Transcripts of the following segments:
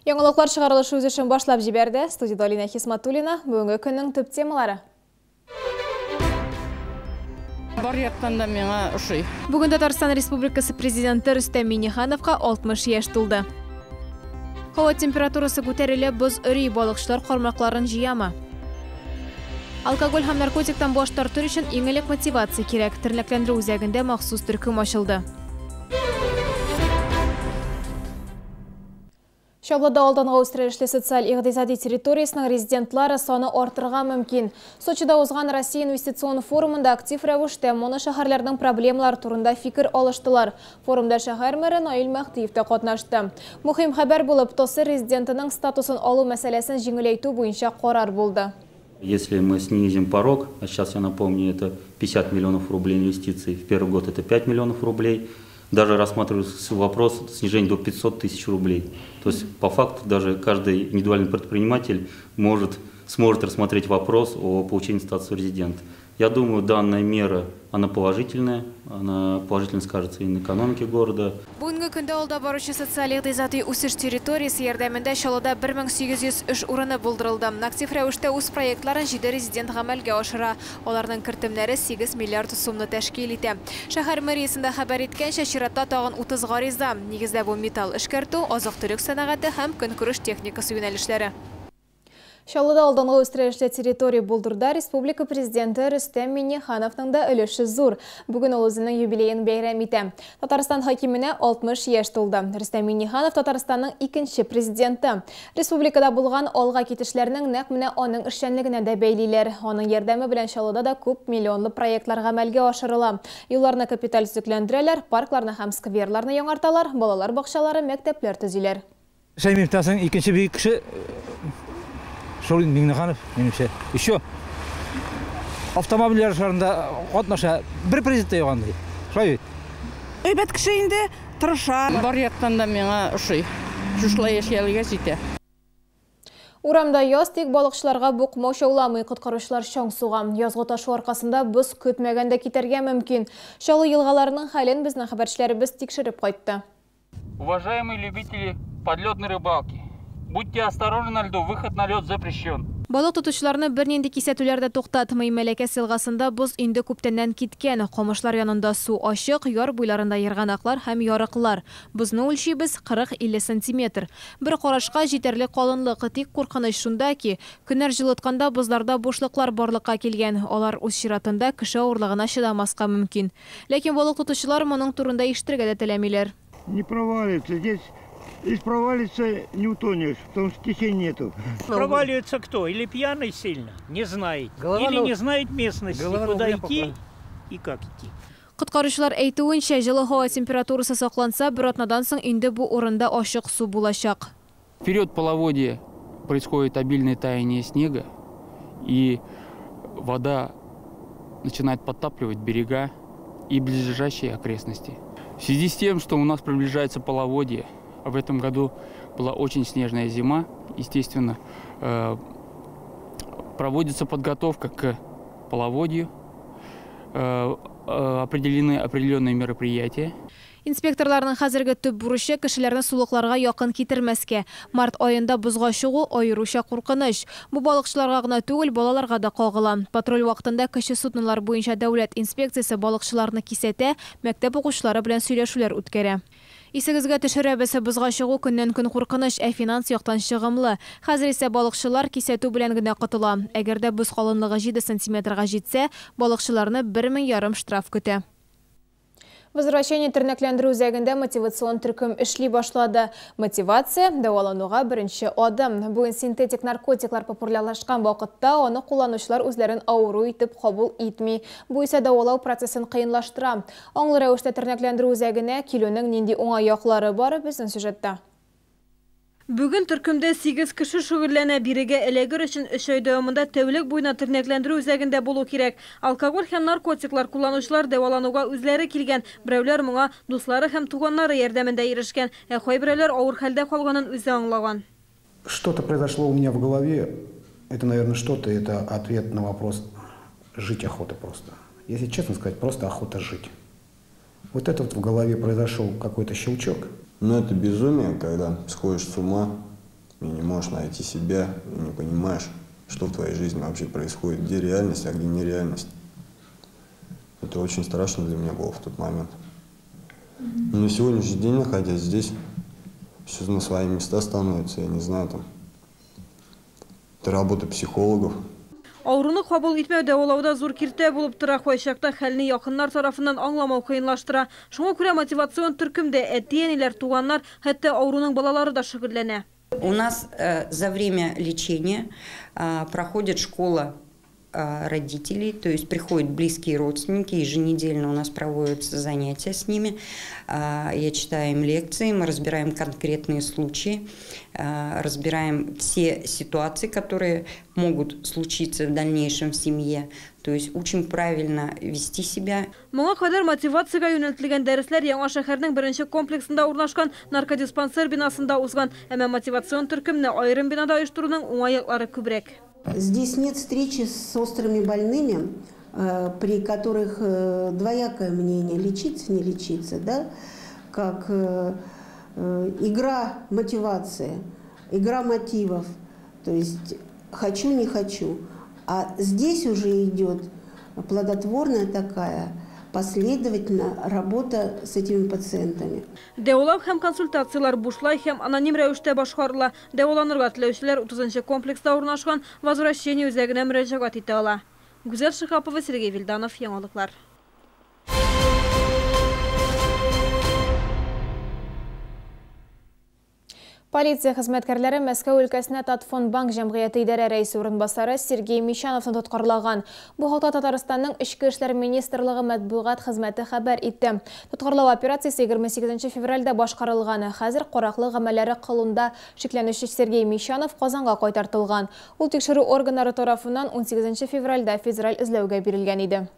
Яңалыклар чыгарылышы үз эшен башлап җибәрде. Студияда Алина Хисматуллина. Бүгенге көннең төп темалары. Бар яктан да миңа ошый. Бүген Татарстан Республикасы Президенты Рөстәм Миңнехановка 60 яшь тулды. Һава температурасы күтәрелә, боз эри, балыкчылар кармакларын җыямы? Алкоголь һәм наркотиктан баш тартыр өчен иң элек мотивация кирәк. Тернәкләндерү үзәгендә махсус төркем ачылды. Чаллыда алдынгы үстерешле социаль-икътисади территориясенең резидентлары саны артырга мөмкин. Сочида узган Россия инвестицион форумында актив рәвештә моношәһәрләрнең проблемалары турында фикер алыштылар. Форумда шәһәр мэры Наил Мәһдиев тә катнашты. Мөһим хәбәр булып, ТОСЭР резидентының статусын алу мәсьәләсен җиңеләйтү буенча карар булды. Если мы снизим порог, а сейчас я напомню, это 50 миллионов рублей инвестиций, в первый год это 5 миллионов рублей, даже рассматривается вопрос снижения до 500 тысяч рублей. То есть по факту даже каждый индивидуальный предприниматель сможет рассмотреть вопрос о получении статуса резидента. Я думаю, данная мера, она положительная, она положительно скажется и на экономике города. Бүгенге көндә алда баручы социаль-икътисади үсеш территориясе ярдәмендә Чаллыда 1800 эш урыны булдырылды. Актив рәвештә үз проектларын 7 резидент гамәлгә ашыра. Аларның кертемнәре 8 миллиард сумны тәшкил итә. Шәһәр мэриясендә хәбәр иткәнчә, чиратта тагын 30 гариза. Нигездә бу металл эшкәртү, азык-төлек сәнәгате һәм көнкүреш техникасы юнәлешләре. Чаллыда алдынгы үстерешле территория булдыруда республика президенты Рөстәм Миңнехановның да өлеше зур. Бүген ул үзенең юбилеен бәйрәм итә. Татарстан хакименә 60 яшь тулды. Рөстәм Миңнеханов Татарстанның икенче президенты. Республикада булган алга китешләрнең нәкъ менә аның эшчәнлегенә дә бәйлиләр. Аның ярдәме белән Чаллыда да күп миллионлы проектлар гамәлгә ашырыла. Юлларны капиталь төзекләндерәләр, паркларны һәм скверларны яңарталар, балалар бакчалары, мәктәпләр төзиләр. Шәймиевтән икенче бөек кеше Шул Миңнеханов, минемчә. Еще автомобиль ярышларында катнаша бер президент тә юк андый. Шулай бит. Әйбәт кеше инде, тырыша. Бар яктан да миңа ошый. Шушылай яшәлгә җитә. Урамда яз, тик балыкчыларга бу комачауламый, коткаручылар чаң суга. Язгы ташу аркасында боз көтмәгәндә китәргә мөмкин. Чаллы елгаларының хәлен безнең хәбәрчеләребез тикшереп кайтты. Уважаемые любители подледной рыбалки, будьте осторожны на льду, выход на лед запрещен. Балык тотучыларны бернинди кисәтүләр дә туктатмый. Мәләкәс елгасында боз инде күптәннән киткән. Камышлар янында су ачык, яр буйларында ерганаклар һәм ярыклар. Бозны үлчибез 40-50 сантиметр. Бер карашка җитәрлек калынлык, тик куркыныч шунда ки, көннәр җылытканда бозларда бушлыклар барлыкка килгән. Алар үз чиратында кеше авырлыгына чыдамаска мөмкин. Ләкин балык тотучылар моның турында ишетергә дә теләмиләр. Не провалится здесь. Если провалится, не утонешь, потому что течения нету. Проваливается кто? Или пьяный сильно, не знает. Голова, или не знает местности, куда идти и как идти. Коткаручылар әйтүенчә, җылы һава температурасы сакланса, бер атнадан соң инде бу урында ачык су булачак. В период половодья происходит обильное таяние снега, и вода начинает подтапливать берега и близлежащие окрестности. В связи с тем, что у нас приближается половодье, в этом году была очень снежная зима, естественно, проводится подготовка к половодью, определены определенные мероприятия. Инспекторларның хәзерге төп бурычы кешеләрне сулыкларга якын китермәскә. Март аенда бозга чыгу аеруча куркыныч. Бу балыкчыларга гына түгел, балаларга да кагыла. Патруль вакытында кече суднолар буенча дәүләт инспекциясе балыкчыларны кисәтә, мәктәп укучылары белән сөйләшүләр үткәрә. Исегезгә төшерәбез, бозга чыгу көннән-көн куркыныч, ә финанс яктан чыгымлы. Хәзер исә балыкчылар кисәтү белән генә котыла. Әгәр дә боз калынлыгы 7 сантиметрга җитсә, балыкчыларны 1500 штраф көтә. Возвращение тернәкләндерү үзәгендә мотивацион төркем эшли башлады. Мотивация дәвалануга беренче адым. Бүген синтетик наркотиклар популярлашкан вакытта аны кулланучылар үзләрен авыру итеп кабул итми. Бу исә дәвалау процессын кыенлаштыра. Аңлы рәвештә тернәкләндерү үзәгенә килүнең нинди уңай яклары бар безнең сюжетта. Бүген төркемдә 8 кеше шөгыльләнә. Бирегә эләгер өчен 3 ай дәвамында тәүлек буена тернәкләндерү үзәгендә булу кирәк. Алкоголь һәм наркотиклар кулланучылар дәвалануга үзләре килгән. Берәүләр моңа дуслары һәм туганнары ярдәмендә ирешкән, ә кайберәүләр авыр хәлдә калганын үзе аңлаган. Что-то произошло у меня в голове. Это, наверное, что-то, это ответ на вопрос жить охота просто. Если честно сказать, просто охота жить. Вот это вот в голове произошел какой-то щелчок. Но это безумие, когда сходишь с ума, И не можешь найти себя, и не понимаешь, что в твоей жизни вообще происходит, где реальность, а где нереальность. Это очень страшно для меня было в тот момент. Но на сегодняшний день, находясь здесь, все на свои места становится, я не знаю, там, это работа психологов. Авыруны кабул итмәү дәвалауда зур киртә булып тора. Кайчакта хәлне якыннар тарафыннан аңламау кыенлаштыра. Шуңа күрә мотивацион төркемдә әти-әниләр, туганнар, хәтта авыруның балалары да шөгыльләнә. У нас за время лечения проходит школа родителей, то есть приходят близкие родственники, еженедельно у нас проводятся занятия с ними, я читаю им лекции, мы разбираем конкретные случаи, разбираем все ситуации, которые могут случиться в дальнейшем в семье, то есть учим правильно вести себя. Моңа кадәр мотивациягә юнәлтелгән дәресләр Яңа шәһәрнең беренче комплексында урнашкан наркодиспансер бинасында узган, әмма мотивацион төркемне аерым бинада оештыруның уңай яклары күбрәк. Здесь нет встречи с острыми больными, при которых двоякое мнение, лечиться, не лечиться, да? Как игра мотивации, игра мотивов, то есть хочу, не хочу. А здесь уже идет плодотворная такая последовательно работа с этими пациентами. Дәвалау һәм консультациялар бушлай һәм аноним рәвештә башкарыла. Дәваланырга теләүчеләр 30 комплекста урнашкан Возвращение үзәгенә мөрәҗәгать итә ала. Гүзәл Шихапова, Сергей Вильданов, Яңалыклар. Полиция хезмәткәрләре Мәскәү өлкәсенә Татфондбанк җәмгыяте идарә рәисе урынбасары Сергей Мещановны тоткарлаган. Бу хакта Татарстанның Эчке эшләр министрлыгы матбугат хезмәте хәбәр итте. Тоткарлау операциясе 28 февральдә башкарылган. Хәзер караклык гамәлләре кылуында шикләнүче Сергей Мещанов Казанга кайтартылган. Ул тикшерү органнары тарафыннан 18 февральдә федераль эзләүгә бирелгән иде.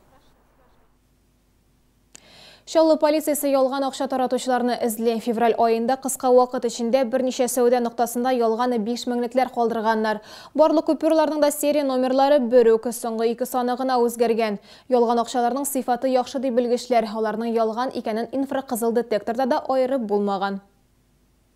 Чаллы полициясе ялган акча таратучыларны эзли. Февраль аенда кыска вакыт эчендә берничә сәүдә ноктасында ялган 5 меңлекләр калдырганнар. Барлык купюраларның да серия номерлары бер үк, соңгы ике саны гына үзгәргән. Ялган акчаларның сыйфаты яхшы дип белгечләр, аларның ялган икәнен инфракызыл детекторда да аерып булмаган.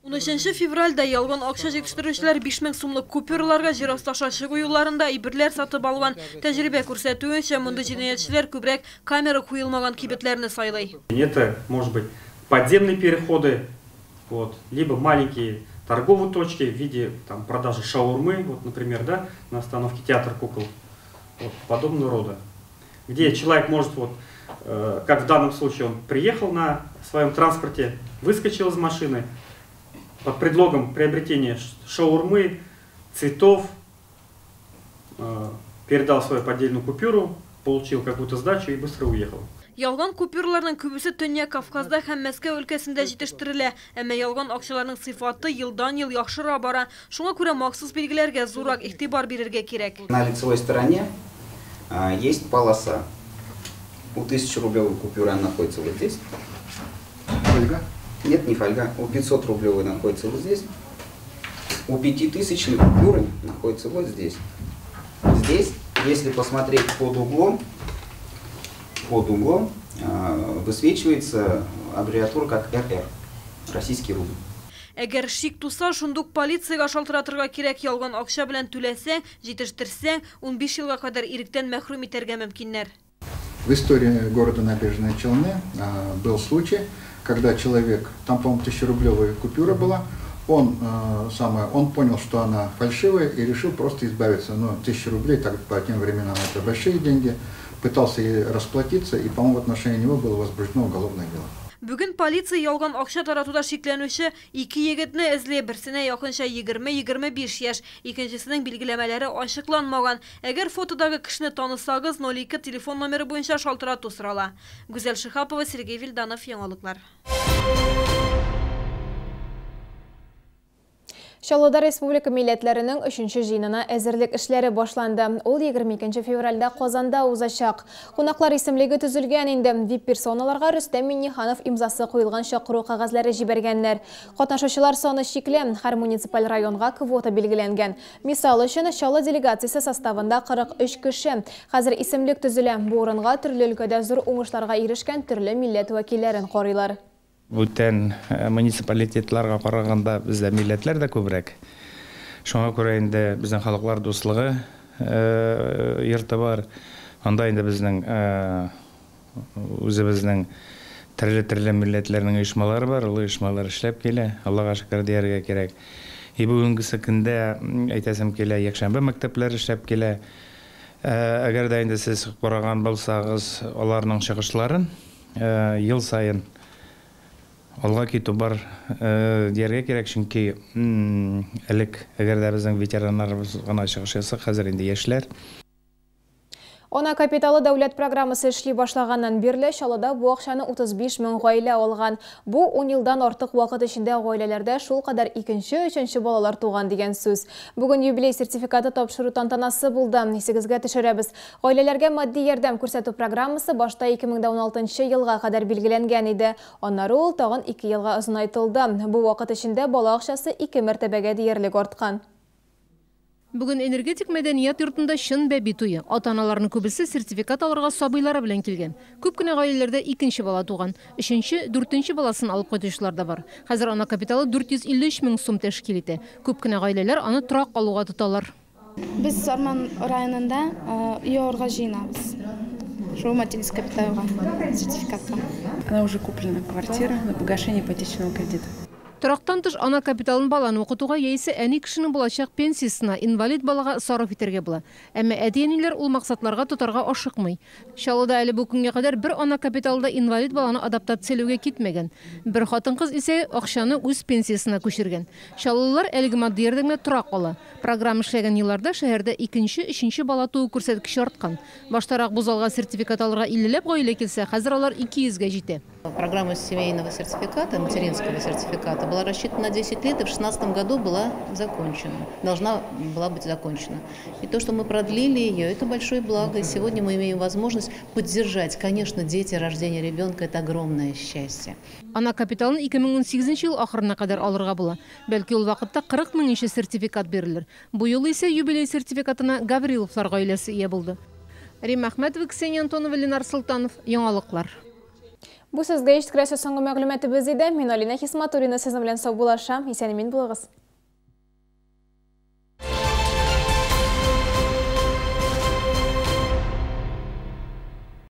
13 февральдә ялган акча җитештерүчеләр 5000 сумлык купюраларга җир асты аша чыгу юлларында әйберләр сатып алган. Тәҗрибә күрсәтүенчә, мондый җинаятьчеләр күбрәк камера куелмаган кибетләрне сайлый. Это может быть подземные переходы, вот, либо маленькие торговые точки в виде там продажи шаурмы, вот, например, да, на остановке театр кукол, вот, подобного рода, где человек может, вот, как в данном случае, он приехал на своем транспорте, выскочил из машины под предлогом приобретения шаурмы, цветов, передал свою поддельную купюру, получил какую-то сдачу и быстро уехал. Ялган купюраларның күбесе Төньяк Кавказда һәм Мәскәү өлкәсендә җитештерелә. Әмма ялган акчаларның сыйфаты елдан-ел яхшыра бара. Шуңа күрә махсус билгеләргә зуррак игътибар бирергә кирәк. На лицевой стороне есть полоса. У 1000-рублевой купюры она находится вот здесь. Фольга? Нет, не фольга. У 500-рублевой находится вот здесь. У 5000-ной купюры находится вот здесь. Здесь, если посмотреть под углом, высвечивается аббревиатура как РР, российский рубль. Әгәр шик туса, шундук полициягә шалтыратырга кирәк. Ялган акча белән түләсәң, җитештерсәң, 15 елга кадәр иректән мәхрүм итәргә мөмкиннәр. В истории города Набережные Челны был случай, когда человек, там, по-моему, 1000-рублевая купюра была, он понял, что она фальшивая, и решил просто избавиться. Но 1000 рублей, так по тем временам это большие деньги, пытался ей расплатиться, и, по-моему, в отношении него было возбуждено уголовное дело. Бүген полиция ялган акча таратуда шикләнүче ике егетне эзли. Берсенә якынча 20-25 яшь, икенчесенең билгеләмәләре ачыкланмаган. Әгәр фотодагы кешене танысагыз, 02 телефон номеры буенча шалтырату сорала. Гүзәл Шихапова, Сергей Вильданов, Яңалыклар. Чаллыда республика милләтләренең 3нче җыенына әзерлек эшләре башланды. Ул 22 февральдә Казанда узачак. Кунаклар исемлеге төзелгән инде. VIP персоналарга Рөстәм Миңнеханов имзасы куелган чакыру кәгазьләре җибәргәннәр. Катнашучылар саны чикле, һәр муниципаль районга квота билгеләнгән. Мисал өчен, Чаллы делегациясе составында 43 кеше. Хәзер исемлек төзелә. Бу урынга төрле өлкәдә зур уңышларга ирешкән төрле милләт вәкилләрен карыйлар. Бүтән муниципалитетларга караганда бездә милләтләр дә күбрәк. Шуңа күрә инде безнең халыклар дуслыгы йорты бар. Анда инде безнең үзебезнең төрле-төрле милләтләрнең оешмалары бар. Ул оешмалар эшләп килә. Аллага шөкер дияргә кирәк. И бүгенгесе көндә әйтәсем килә, якшәмбе мәктәпләр эшләп килә. Әгәр дә инде сез караган булсагыз, аларның чыгышларын ел саен алга китү бар дияргә кирәк, чөнки элек әгәр дә безнең ветераннарыбыз гына чыгыш ясаса, хәзер инде яшьләр. Ана капиталы дәүләт программасы эшли башлаганнан бирле Чаллыда бу акчаны 35 мең гаилә алган. Бу 10 елдан артык вакыт эчендә гаиләләрдә шулкадәр икенче, өченче балалар туган дигән сүз. Бүген юбилей сертификаты тапшыру тантанасы булды. Исегезгә төшерәбез. Гаиләләргә матди ярдәм күрсәтү программасы башта 2016 елга кадәр билгеләнгән иде. Аннары ул тагын 2 елга озынайтылды. Бу вакыт эчендә бала акчасы 2 мәртәбәгә диярлек арткан. Бүген энергетик мәдәният йортында чын бәби туе. Ата-аналарның күбесе сертификат алырга сабыйлары белән килгән. Күп кенә гаиләләрдә икенче бала туган. Өченче, дүртенче баласын алып кайтучылар да бар. Хәзер ана капиталы 453 мең сум тәшкил итә. Күп кенә гаиләләр аны торак алуга тоталар. Без Сарман районында өй алырга җыенабыз. Шул материнский капиталга, сертификатка. Она уже куплена, квартира на погашение ипотечного кредита. Торактан тыш ана капиталын баланы укытуга яисә әни кешенең булачак пенсиясенә, инвалид балага сарыф итәргә була. Әмма әти-әниләр ул максатларга тотарга ашыкмый. Чаллыда әле бу көнгә кадәр бер ана капиталы да инвалид баланы адаптацияләүгә китмәгән. Бер хатын-кыз исә акчаны үз пенсиясенә күчергән. Чаллылар әлеге матди ярдәмгә торак ала. Программа эшләгән елларда шәһәрдә икенче, өченче бала туу күрсәткече арткан. Баштарак бу залга сертификат алырга 50ләп гаилә килсә, хәзер алар 200гә җитә. Программа семейного сертификата, материнского сертификата была рассчитана на 10 лет и в 2016 году была закончена, должна была быть закончена. И то, что мы продлили ее, это большое благо. И сегодня мы имеем возможность поддержать. Конечно, дети, рождение ребенка – это огромное счастье. Ана капиталын 2018 ел ахырына кадәр алырга була. Бәлки ул вакытта 40 меңенче сертификат бирелер. Бу юлы исә юбилей сертификатына Гавриловлар гаиләсе ия булды. Римма Әхмәтова, Ксения Антонова, Ленар Солтанов. Яңалыклар. Бу сезгә ишеттерәсе соңгы мәгълүматыбыз иде. Мин Алина Хисматуллина сезнең белән саубуллашам. Исән-имин булыгыз.